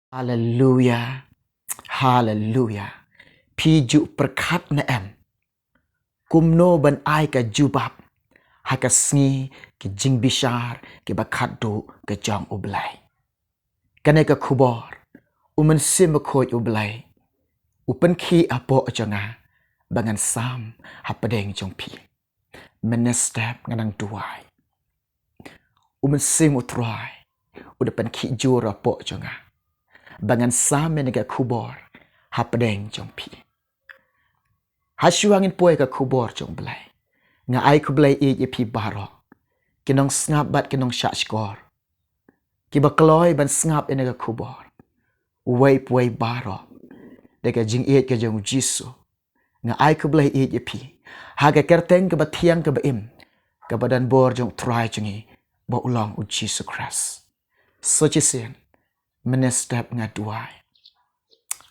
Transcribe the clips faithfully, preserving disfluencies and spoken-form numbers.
Haleluya. Haleluya. Phi ju pyrkhat ne em kumno ban ai ka jubab ha ka sngi ki jingbishar kiba khatduh ka jong U Blei? Kane ka khubor, U Mynsiem Bakhuid U Blei u pynkhih hapoh jong nga ba ngan sam hapdeng jong phi. Mynne step nga nang duwai. U Mynsiem U Trai u da pynkhih jur hapoh jong nga ba ngan sam ïa kane ka khubor hapdeng jong phi. Hashwa ngin poi ha ka khubor jong U Blei, nga ai khublei ïa phi baroh ki nongsngap bad ki nongshah shkor kiba kloi ban sngap ïa kane ka khubor. Uwei pa uwei baroh, da ka jingïeit ka jong U Jisu, nga ai khublei ïa phi ha ka kyrteng kaba thiang kaba im, kaba don bor jong U Trai jong ngi ba u long U Jisu Khrist. Sa shisien, mynne step nga duwai.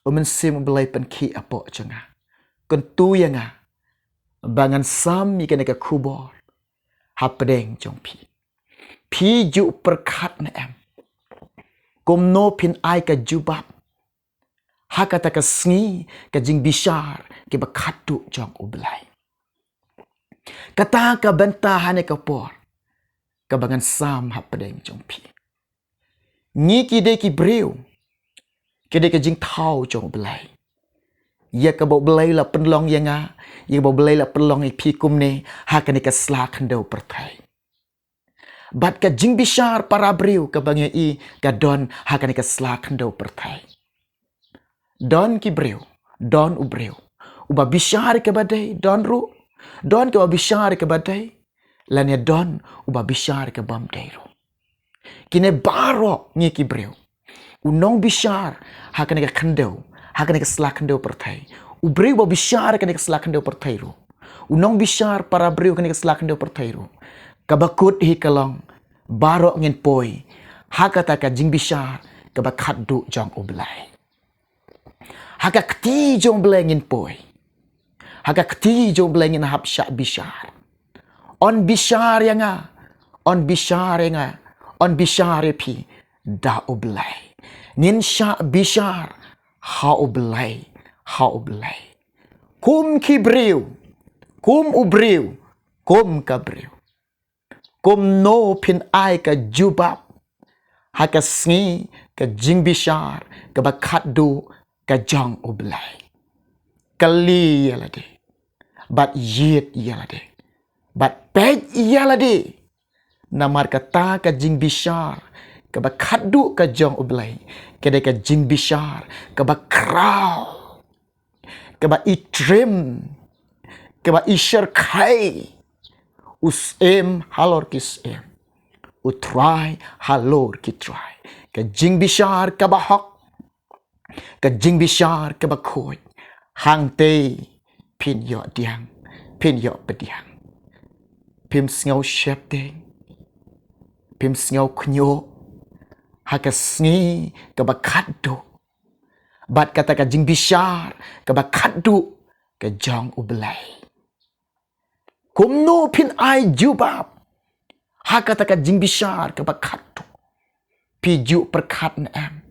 U Mynsiem U Blei pynkhih hapoh jong nga, kyntu ïa nga ba ngan sam ïa kane ka khubor hapdeng jong phi. Phi ju pyrkhat ne em kumno phin ai ka jubab ha kata ka sngi ka jingbishar kiba khatduh jong U Blei? Kata ka bynta ha kane ka por kaba ngan sam hapdeng jong phi. Ngi ki dei ki briew, ki dei ka jingthaw jong U Blei, ïa kaba U Blei la pynlong ïa nga, ïa kaba U Blei la pynlong ïa phi kumne ha kane ka sla khyndew pyrthei. Bad ka jingbishar para briew kaba ngi ïohi ka don ha kane ka sla khyndew pyrthei. Don ki briew, don u briew uba bishar ïa kaba dei, don ruh, don kaba bishar ïa kaba dei, lane don uba bishar ïa kabym dei ruh. Kine baroh ngi ki briew. U nongbishar ha kane ka khyndew, ha kane ka sla khyndew pyrthei, u briew uba bishar ha kane ka sla khyndew pyrthei ruh, u nongbishar para briew ha kane ka sla khyndew pyrthei ruh, kaba kut hi ka long, baroh ngin poi ha kata ka jingbishar kaba khatduh jong U Blei. Ha ka kti jong U Blei ngin poi. Ha ka kti jong U Blei ngin hap shah bishar. Un bishar ïa nga, un bishar ïa nga, un bishar ïa phi da U Blei. Ngin shah bishar ha U Blei, ha U Blei. Kum ki briew, kum u briew, kum ka briew. Kumno phin ai ka jubab ha ka sngi ka jingbishar kaba khatduh ka jong U Blei? Kylli ïa lade, bad ïit ïa lade, bad peit ïa lade. Namar kata ka jingbishar kaba khatduh ka jong U Blei ka dei ka jingbishar kaba khraw, kaba i trim, kaba i shyrkhei. U syiem halor ki syiem, U Trai halor ki trai. Ka jingbishar kaba hok, ka jingbishar kaba khuid. Hangtei phin ïoh pdiang, phin ïoh pdiang. Phim sngew sheptieng, phim sngew khñiuh ha ka sngi kaba khatduh bad kata ka jingbishar kaba khatduh ka jong U Blei? Kumno phin ai jubab ha kata ka jingbishar kaba khatduh? Phi ju pyrkhat ne em?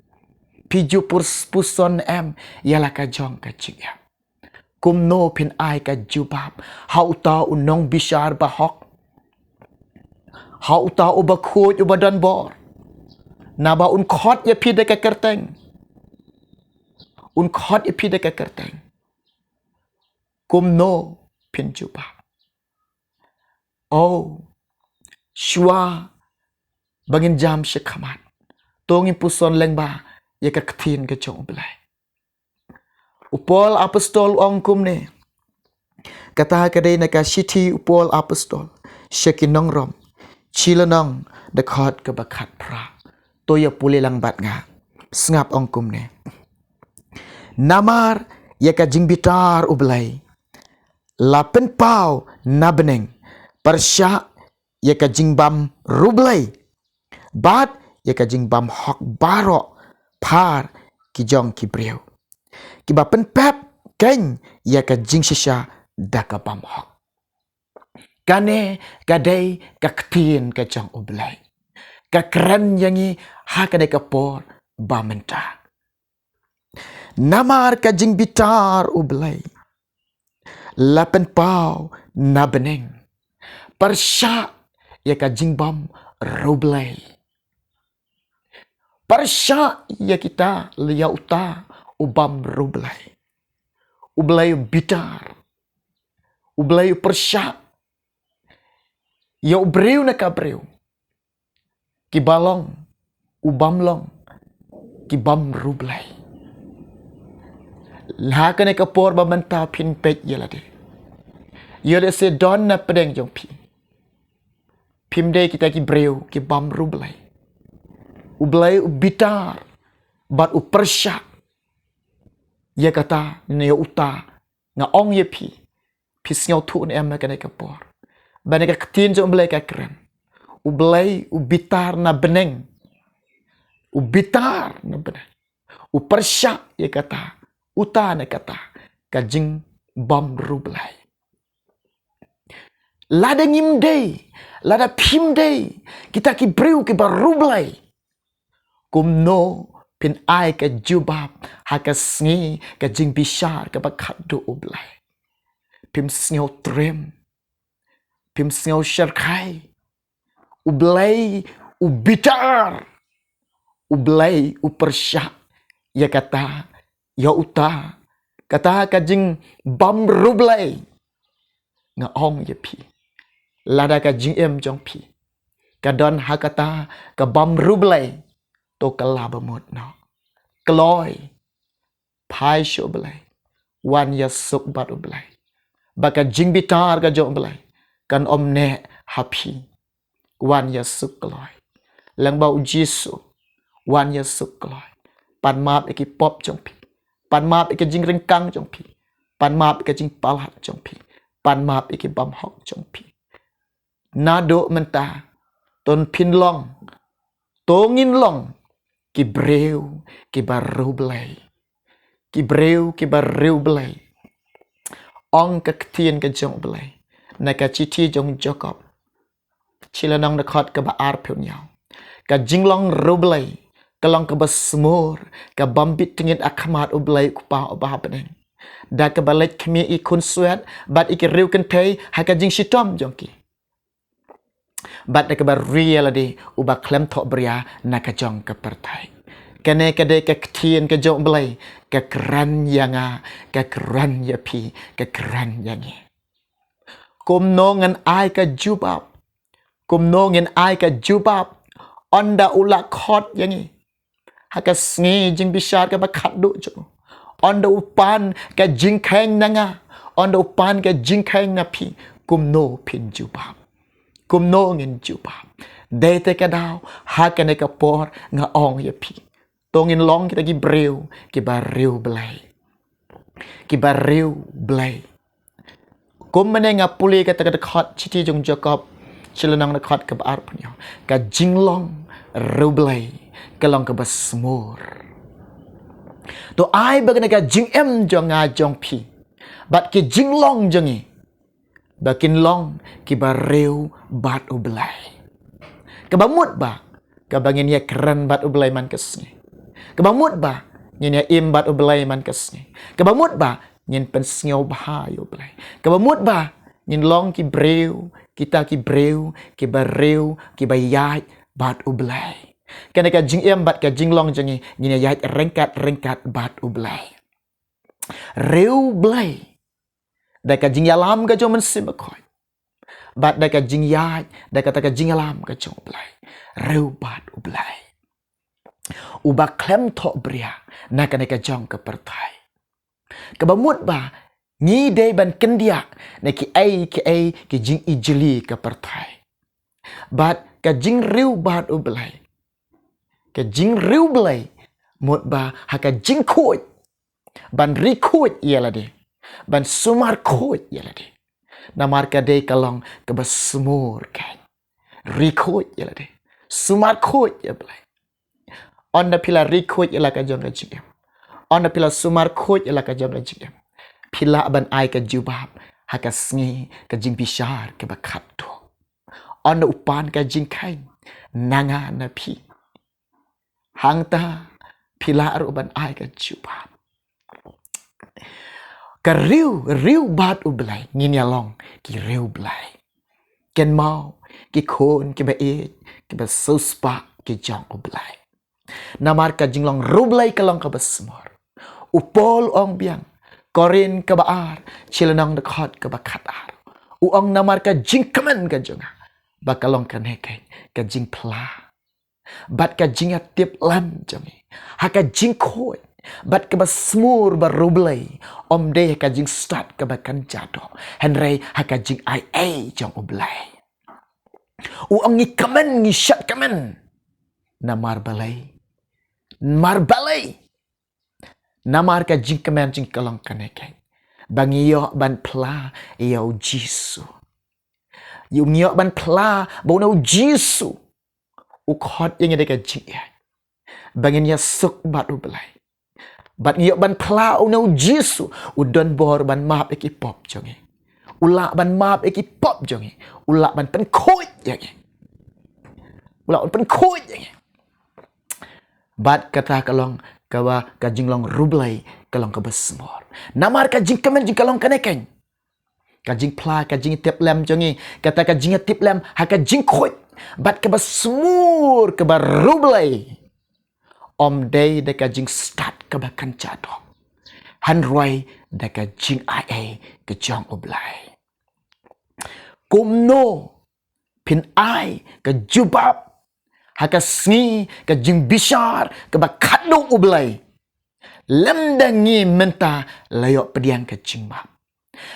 Phi ju pus- puson ne em ïa la ka jong ka jingim? Kumno phin ai ka jubab ha uta u nongbishar bahok, ha uta uba khuid uba don bor? Naba un khot ïa phi da ka kyrteng, un khot ïa phi da ka kyrteng. Kumno phin jubab? Oh, shuwa ba ngin jam shakhmat, to ngin puson lyngba ïa ka ktien ka jong U Blei. U Paul Apostol u ong kumne. Kata ka dei na ka shithi u Paul Apostol sha ki nong Rom, shi lynnong, dkhot kaba khatphra. To ïa pule lang bad nga. Sngap, ong kumne. Namar ïa ka jingbitar U Blei la pynpaw na bneng pyrshah ïa ka jingbym riewblei bad ïa ka jingbymhok baroh phar ki jong ki briew, kiba pynpep kein ïa ka jingshisha da ka bymhok. Kane ka dei ka ktien ka jong U Blei, ka kren ïa ngi ha kane ka por ba mynta. Namar ka jingbitar U Blei la pynpaw na bneng, pyrshah ïa ka jingbym riewblei. Pyrshah ïa kita, ïa uta u bym riewblei. U Blei u bitar. U Blei u pyrshah ïa u briew na ka briew, kiba long, u bym long, ki bym riewblei. Ha kane ka por ba mynta phin peit ïa lade, ïoh lehse don na pdeng jong phi, phim dei kita ki briew ki bym riewblei. U Blei u bitar bad u pyrshah ïa kata ne ïa uta. Nga ong ïa phi, phi sngewthuh ne em ha kane ka por ba kane ka ktien jong U Blei ka kren? U Blei u bitar na bneng. U bitar na bneng. U pyrshah ïa kata, uta ne kata, ka jingbym riewblei. Lada ngim dei, lada phim dei kita ki briew kiba riewblei, kumno phin ai ka jubab ha ka sngi ka jingbishar kaba khadduh U Blei? Phim sngew triem, phim sngew shyrkhei. U Blei u bitar. U Blei u pyrshah ïa kata, ïa uta, kata ka jingbym riewblei. Nga ong ïa phi, lada ka jingim jong phi ka don ha kata ka bym riewblei, to kylla ba mut noh. Kloi, phai sha U Blei, wan ïasuk bad U Blei, ba ka jingbitar ka jong U Blei kan ym neh ha phi. Wan ïasuk kloi. Lyngba U Jisu, wan ïasuk kloi. Pan map ïa ki pop jong phi. Pan map ïa ki jingryngkang jong phi. Pan map ïa ki jingpalat jong phi. Pan map ïa ki bymhok jong phi. Naduh mynta, to phin long, to ngin long ki briew kiba riewblei. Ki briew kiba riewblei. Ong ka ktien ka jong U Blei na ka shithi jong Jakob, shi lynnong, dkhot kaba arphew hynñiew: Ka jinglong riewblei ka long kaba smur, ka bym bit tngit ha khmat U Blei U Kpa uba ha bneng, da kaba leit khmih ïa ki khunswet bad ïa ki riewkynthei ha ka jingshitom jong ki, bad da kaba ri ïa lade uba khlem thohbria na ka jong ka pyrthei. Kane ka dei ka ktien ka jong U Blei, ka kren ïa nga, ka kren ïa phi, ka kren ïa ngi. Kumno ngin ai ka jubab? Kumno ngin ai ka jubab ynda u la khot ïa ngi ha ka sngi jingbishar kaba khadduh jong u? Ynda u pan ka jingkheiñ na nga, ynda u pan ka jingkheiñ na phi, kumno phin jubab? Kumno ngin jubab? Dei te ka daw ha kane ka por nga ong ïa phi, to ngin long kita ki briew kiba riewblei. Kiba riewblei. Kum mynne nga pule kata ka dkhot shithi jong Jakob, shi lynnong, dkhot kaba arphew hynñiew: Ka jinglong riewblei ka long kaba smur. To ai ba kane ka jingim jong nga jong phi bad ki jinglong jong ngi ba kin long kiba riew bad U Blei. Kaba mut ba, kaba ngin ïakren bad U Blei man ka sngi. Kaba mut ba ngin ïaim bad U Blei man ka sngi. Kaba mut ba ngin pynsngewbha ïa U Blei. Kaba mut ba ngin long ki briew, kita ki briew kiba riew, kiba ïaid bad U Blei. Kane ka jingim bad ka jinglong jong ngi, ngin ïaid ryngkat ryngkat bad U Blei. Riew Blei da ka jingïalam ka jong U Mynsiem Bakhuid bad da ka jingïaid, da kata ka jingïalam ka jong U Blei. Riew bad U Blei uba khlem thohbria na kane ka jong ka pyrthei. Kaba mut ba ngi dei ban kyndiah na kiei kiei ki jingijli ka pyrthei. Bad ka jingriew bad U Blei, ka jingriew Blei, mut ba ha ka jingkhuid, ban ri khuid ïa lade, ban sumar khuid ïa lade. Namar ka dei ka long kaba smur keiñ. Ri khuid ïa lade, sumar khuid ïa U Blei. Ynda phi la ri khuid ïa la ka jong ka jingim, ynda phi la sumar khuid ïa la ka jong ka jingim, phi lah ban ai ka jubab ha ka sngi ka jingbishar kaba khatduh. Ynda u pan ka jingkheiñ na nga na phi, hangta phi lah ruh ban ai ka jubab. Ka riew, riew bad U Blei, ngin ïa long ki riew Blei. Kynmaw, ki khun, kiba ïeit, kiba siewspah, ki jong U Blei. Namar ka jinglong riew Blei ka long kaba sumar. U Paul u ong biang, Korinth kaba ar, shi lynnong dkhot kaba khat ar. U ong namar ka jingkmen ka jong nga, ba ka long kane ka, ka jingphla bad ka jingïatiplem jong ngi ha ka jingkhuid bad kaba sumar ba riew Blei, ym dei ha ka jingstad kaba kynja doh, hynrei ha ka jingaiei jong U Blei. U ong ngi kmen, ngi shad kmen. Namar balei? Namar balei? Namar ka jingkmen jong ngi ka long kane ka, ba ngi ïoh ban phla ïa U Jisu. Ngi ïoh ban phla ba une U Jisu u khot ïa ngi da ka jingïeit, ba ngin ïasuk bad U Blei. Bad ngi ïoh ban phla une U Jisu u don bor ban map ïa ki pop jong ngi. U lah ban map ïa ki pop jong ngi. U lah ban pynkhuid ïa ngi. U lah ban pynkhuid ïa ngi. Bad kata ka long kaba, ka jinglong riew Blei ka long kaba sumar. Namar ka jingkmen jong ngi ka long kane ka, ka jingphla, ka jingïatiplem jong ngi, kata ka jingïatiplem ha ka jingkhuid bad kaba sumar kaba riew Blei, ym dei da ka jingstad kaba kynja doh, hynrei da ka jingaiei ka jong U Blei. Kumno phin ai ka jubab ha ka sngi ka jingbishar kaba khatduh U Blei, lymda ngi mynta la ïoh pdiang ka jingmap,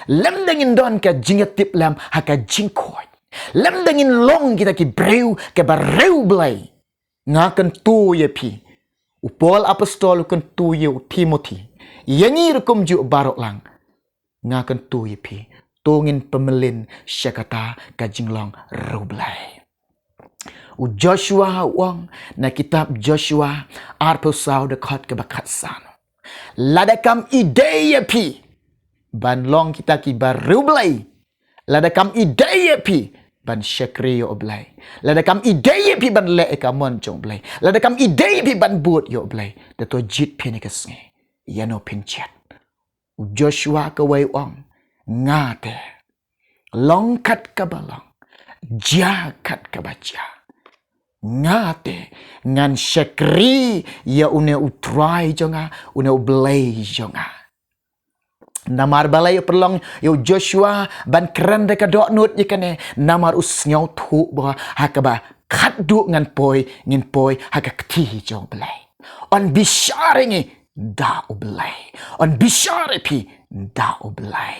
lymda ngin don ka jingïatiplem ha ka jingkhuid, lymda ngin long kita ki briew kiba riew Blei? Nga kyntu ïa phi, u Paul apostol u kyntu ïa u Timothi, ïa ngi ruh kumjuh baroh lang. Nga kyntu ïa phi, to ngin pynmlien sha kata ka jinglong riew Blei. U Joshua u ong na kitab Joshua arphew saw dkhot kaba khatsan, lada kam ïadei ïa phi ban long kita kiba riew Blei, lada kam ïadei ïa phi ban shakri ïa U Blei, lada kam ïadei ïa phi ban leh ïa ka mon jong U Blei, lada kam ïadei ïa phi ban bud ïa U Blei, da to jied phi ha kane ka sngi. Ïano phin jied? U Joshua kawei u ong, nga te, long kat kaba long, jia kat kaba jia, nga te ngan shakri ïa une U Trai jong nga, une U Blei jong nga. Namar balei u pynlong ïa u Joshua ban kren da ka dohnud ïa kane? Namar u sngewthuh ba ha kaba khatduh ngan poi, ngin poi ha ka kti jong U Blei. Yn bishar ïa ngi da U Blei, yn bishar ïa phi da U Blei.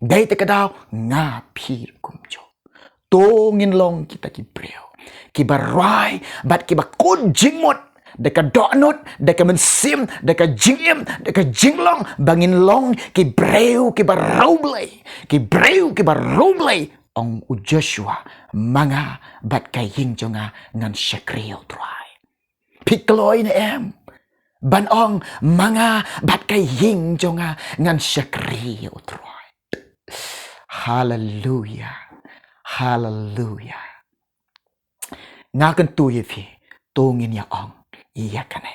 Dei te ka daw nga phi kumjuh. To ngin long kita ki briew kiba rai bad kiba kut jingmut da ka dohnud, da ka mynsiem, da ka jingim, da ka jinglong, ba ngin long ki briew kiba riew Blei, ki briew kiba riew Blei, ong u Joshua, ma nga bad ka ïing jong nga ngan shakri ïa U Trai. Phi kloi ne em ban ong, ma nga bad ka ïing jong nga ngan shakri ïa U Trai? Haleluya. Haleluya. Nga kyntu ïa phi, to ngin ïa ong ïa kane,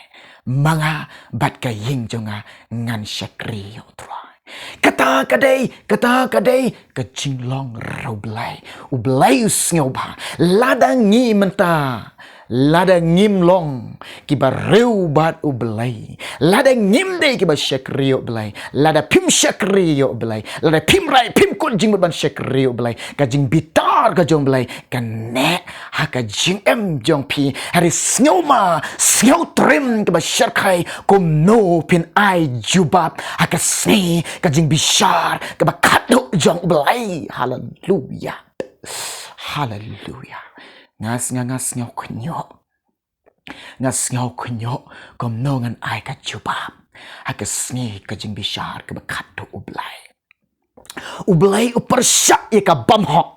ma nga bad ka ïing jong nga ngan shakri ïa U Trai. Kata ka dei, kata ka dei ka jinglong riew Blei. U Blei u sngewbha lada ngi mynta, lada ngim long kiba riew bad U Blei, lada ngim dei kiba shakri ïa U Blei, lada phim shakri ïa U Blei, lada phim rai phim kut jingmut ban shakri ïa U Blei, ka jingbitar ka jong U Blei ka neh ha ka jingim jong phi. Hynrei sngewma, sngewtrim kaba shyrkhei, kumno phin ai jubab ha ka sngi ka jingbishar kaba khatduh jong U Blei? Haleluya. Haleluya. Nga sngew, nga sngew khynñiuh. Nga sngew khynñiuh kumno ngan ai ka jubab ha ka sngi ka jingbishar kaba khatduh U Blei. U Blei u pyrshah ïa ka bymhok.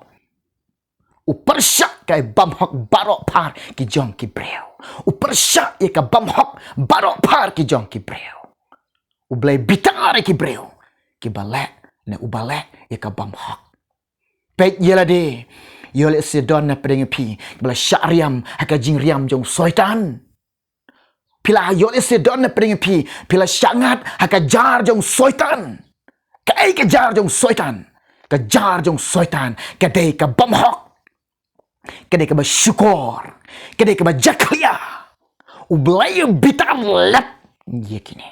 U pyrshah ka bymhok baroh phar ki jong ki briew. U pyrshah ïa ka bymhok baroh phar ki jong ki briew. U Blei bitar ïa ki briew kiba leh ne uba leh ïa ka bymhok. Peit ïa lade, ïoh lehse don na pdeng phi kiba la shah riam ha ka jingriam jong u Soitan. Phi la ïoh lehse don na pdeng phi, phi la shah ngat ha ka jar jong Soitan. Kaei ka jar jong Soitan? Ka jar jong Soitan ka dei ka bym hok, ka dei kaba shukor, ka dei kaba jakhlia. U Blei u bitar lep ïa kine.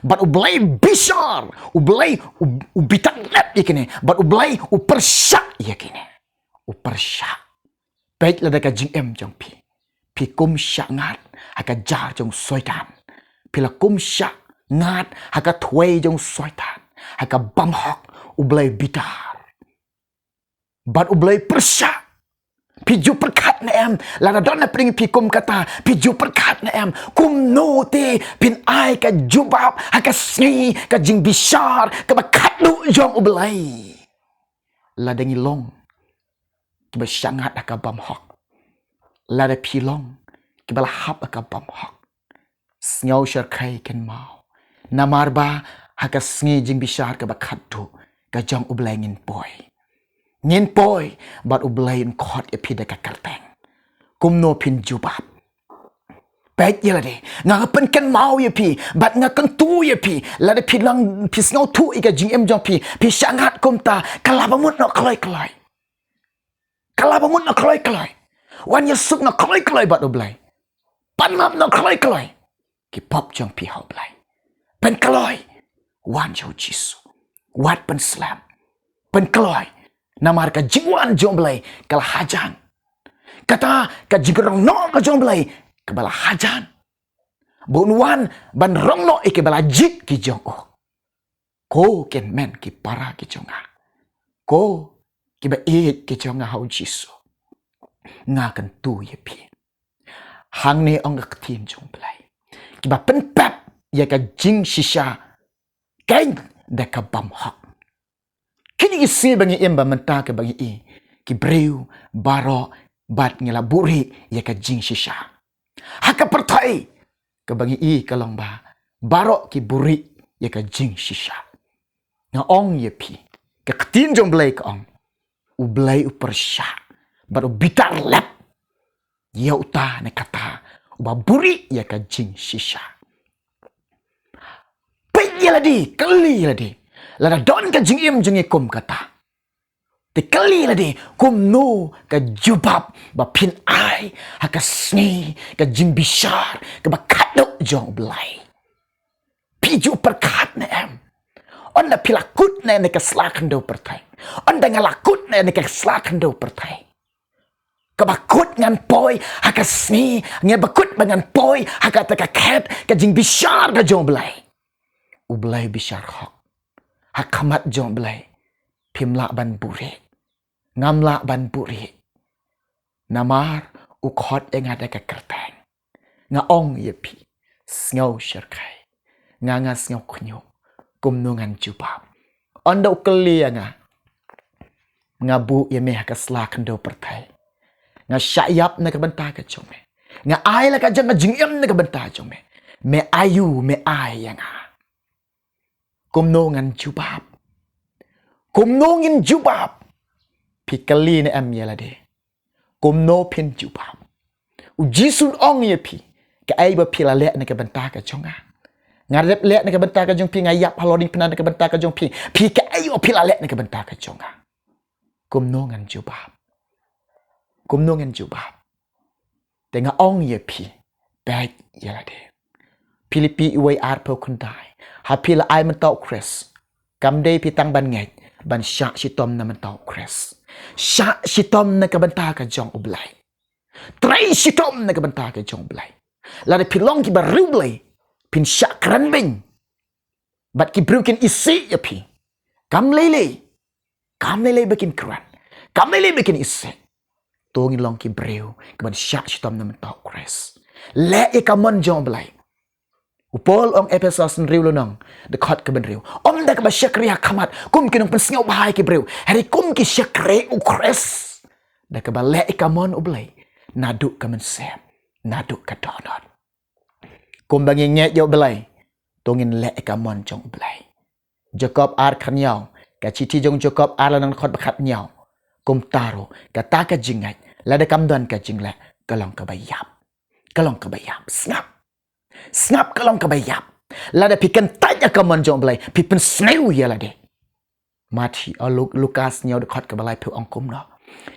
Bad U Blei bishar, U Blei u, u bitar lep ïa kine. Bad U Blei u pyrshah ïa kine. U pyrshah. Peit lada ka jingim jong phi, phi kum shah ngat ha ka jar jong Soitan. Phi la kum shah ngat ha ka thwei jong Soitan, ha ka bym hok. U Blei bitar. Bad U Blei pyrshah. Phi ju pyrkhat ne em, lada don na pdeng phi kum kata, phi ju pyrkhat ne em, kumno te phin ai ka jubab ha ka sngi ka jingbishar kaba khatduh jong U Blei? Lada ngi long kiba shah ngat ha ka bym hok, lada phi long kiba la hap ha ka bym hok, sngew shyrkhei kynmaw. Namar ba ha ka sngi jingbishar kaba khatduh ka jong U Blei ngin poi. Ngin poi, bad U Blei un khot ïa phi da ka kyrteng. Kumno phin jubab? Peit ïa lade, nga pynkynmaw ïa phi, bad nga kyntu ïa phi, lada phi long phi sngewthuh ïa ka jingim jong phi, phi shah ngat kumta, ka la ba mut noh kloi kloi. Ka la ba mut noh kloi kloi. Wan ïasuk noh kloi kloi bad U Blei. Pan map noh kloi kloi ki pop jong phi ha U Blei. Pynkloi. Wan sha U Jisu. Wat pynslem. Pynkloi. Namar ka jingwan jong U Blei ka la hajan. Kata ka jingrong noh ka jong U Blei kaba la hajan. Ba un wan ban rong noh ïa kiba la jied ki jong u. Ko kin men ki para ki jong nga. Ko kiba ïeit ki jong nga ha U Jisu. Nga kyntu ïa phi. Hangne ong ka ktien jong U Blei. Kiba pynpep ïa ka jingshisha kein da ka bym hok. Kine ki sngi ba ngi im ba mynta kaba ngi i, ki briew baroh bad ngi la buhrieh ïa ka jingshisha. Ha ka pyrthei kaba ngi i ka long ba baroh ki buhrieh ïa ka jingshisha. Nga ong ïa phi, ka ktien jong U Blei ka ong, U Blei u pyrshah bad u bitar lep ïa uta ne kata uba buhrieh ïa ka jingshisha. Peit ïa lade, kylli ïa lade. Lada don ka jingim jong ngi kum kata, te kylli ïa lade, kumno ka jubab ba phin ai ha ka sngi ka jingbishar kaba khatduh jong U Blei? Phi ju pyrkhat ne em? Ynda phi la kut ne na ka sla khyndew pyrthei, ynda nga la kut ne na ka sla khyndew pyrthei, kaba kut ngan poi ha ka sngi, ngan ba kut ba ngan poi ha kata ka khet ka jingbishar ka jong U Blei. U Blei bishar hok. Ha khmat jong U Blei phim lah ban buhrieh. Ngam lah ban buhrieh. Namar u khot ïa nga da ka kyrteng. Nga ong ïa phi, sngew shyrkhei. Nga, nga sngew khñiuh. Kumno ngan jubab? Ynda u kylli ïa nga, nga buh ïa me ha ka sla khyndew pyrthei. Nga shah ïap na ka bynta ka jong me. Nga ai la ka jong nga jingim na ka bynta jong me. Me aïu me ai ïa nga? Kumno ngan jubab? Kumno ngin jubab? Phi kylli ne em ïa lade? Kumno phin jubab? U Jisu u ong ïa phi, kaei ba phi la leh na ka bynta ka jong nga? Nga dep leh na ka bynta ka jong phi, nga ïap halor diengphna na ka bynta ka jong phi. Phi kaei ba phi la leh na ka bynta ka jong nga? Kumno ngan jubab? Kumno ngan jubab? Te nga ong ïa phi, peit ïa lade. Philippi wei arphew khyndai. Ha phi la ai mynta U Khrist, kam dei phi tang ban ngeit, ban shah shitom na mynta U Khrist. Shah shitom na ka bynta ka jong U Blei. Trei shitom na ka bynta ka jong U Blei. Lada phi long kiba riewblei, phin shah kren beiñ. Bad ki briew kin isih ïa phi. Kam lei lei. Kam lei lei ba kin kren. Kam lei lei ba kin isih. To ngin long ki briew kiban shah shitom na mynta U Khrist. Leh ïa ka mon jong U Blei. U Paul ong Ephesos hynriew lynnong, dkhot kaba hynriew. Ym da kaba shakri ha khmat kum ki nongpynsngewbha ïa ki briew, hynrei kum ki shakri U Khrist. Da kaba leh ïa ka mon U Blei naduh ka mynsiem, naduh ka dohnud. Kumba ngi ngeit ïa U Blei, to ngin leh ïa ka mon jong U Blei. Jakob ar khathynñiew, ka shithi jong Jakob ar lynnong dkhot ba khathynñiew. Kumta ruh kata ka jingngeit, lada kam don ka jingleh, ka long kaba ïap. Ka long kaba ïap. Sngap. Sngap ka long kaba ïap. Lada phi kyntait ïa ka mon jong U Blei, phi pynsniew ïa lade. Mathi, o Luk-, Lukas hynñiew dkhot kaba laiphew ong kumno.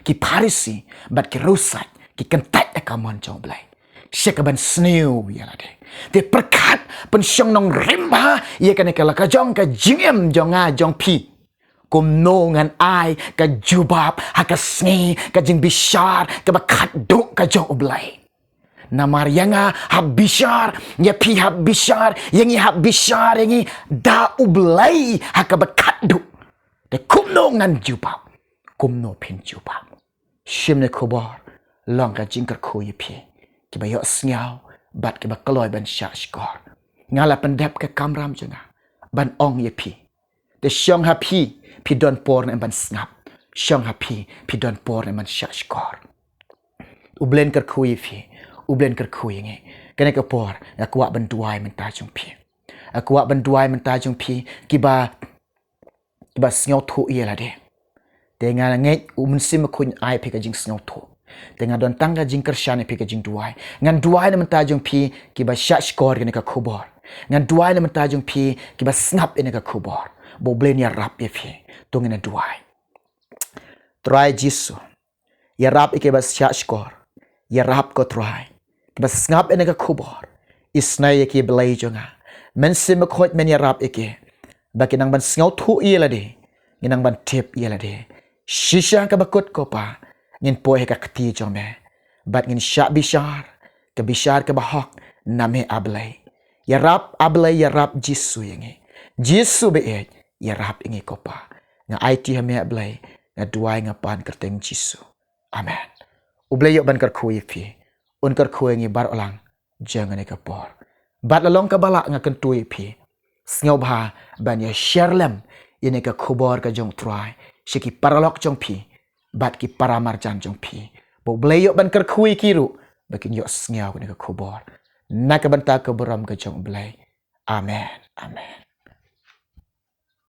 Ki Pharisi bad ki riewsait ki kyntait ïa ka mon jong U Blei sha kaban sniew ïa lade. Te pyrkhat, pynshong nongrim bha ïa kane ka la ka jong ka jingim jong nga jong phi. Kumno ngan ai ka jubab ha ka sngi ka jingbishar kaba khatduh ka jong U Blei? Namar ïa nga hap bishar, ïa phi hap bishar, ïa ngi hap bishar, ïa ngi da U Blei ha kaba khatduh. Te kumno ngan jubab? Kumno phin jubab? Shim ne khubor, long ka jingkyrkhu ïa phi kiba ïohsngew bad kiba kloi ban shah shkor. Nga la pyndep ka kamram jong nga ban ong ïa phi. Te shong ha phi, phi don por ne ban sngap. Shong ha phi, phi don por ne ban shah shkor. U Blei un kyrkhu ïa phi, U Blei un kyrkhu ïa ngi. Kane ka por nga kwah ban duwai mynta jong phi. Nga kwah ban duwai mynta jong phi kiba, kiba sngewthuh ïa lade. Te nga ngeit U Mynsiem Bakhuid un ai phi ka jingsngewthuh. Te nga don tang ka jingkyrshan ïa phi ka jingduwai. Ngan duwai na mynta jong phi kiba shah shkor ïa kane ka khubor. Ngan duwai na mynta jong phi kiba sngap ïa kane ka khubor. Ba U Blei un ïarap ïa phi. To ngin ïa duwai. Trai Jisu, ïarap ïa kiba shah shkor. Ïarap ko Trai, kiba sngap ïa kane ka khubor. Isnei ïa ki Blei jong nga. Mynsiem Bakhuid men ïarap ïa ki ba kin nang ban sngewthuh ïa lade, kin nang ban tip ïa lade. Shisha kaba kut ko Pa, ngin poi ha ka kti jong me bad ngin shah bishar ka bishar kaba hok na me A Blei. Ïarap A Blei, ïarap Jisu ïa ngi. Jisu baieit, ïarap ïa ngi ko Pa. Nga aiti ha me A Blei, nga duwai nga pan kyrteng Jisu. Amen. U Blei ïoh ban kyrkhu ïa phi. Un kyrkhu ïa ngi baroh lang jong kane ka por. Bad la long kaba lah nga kyntu ïa phi, sngewbha ban ïa share lem ïa kane ka khubor ka jong U Trai sha ki paralok jong phi bad ki para marjan jong phi. Ba U Blei ïoh ban kyrkhu ïa ki ruh ba kin ïohsngew ïa kane ka khubor. Na ka bynta ka burom ka jong U Blei. Amen. Amen.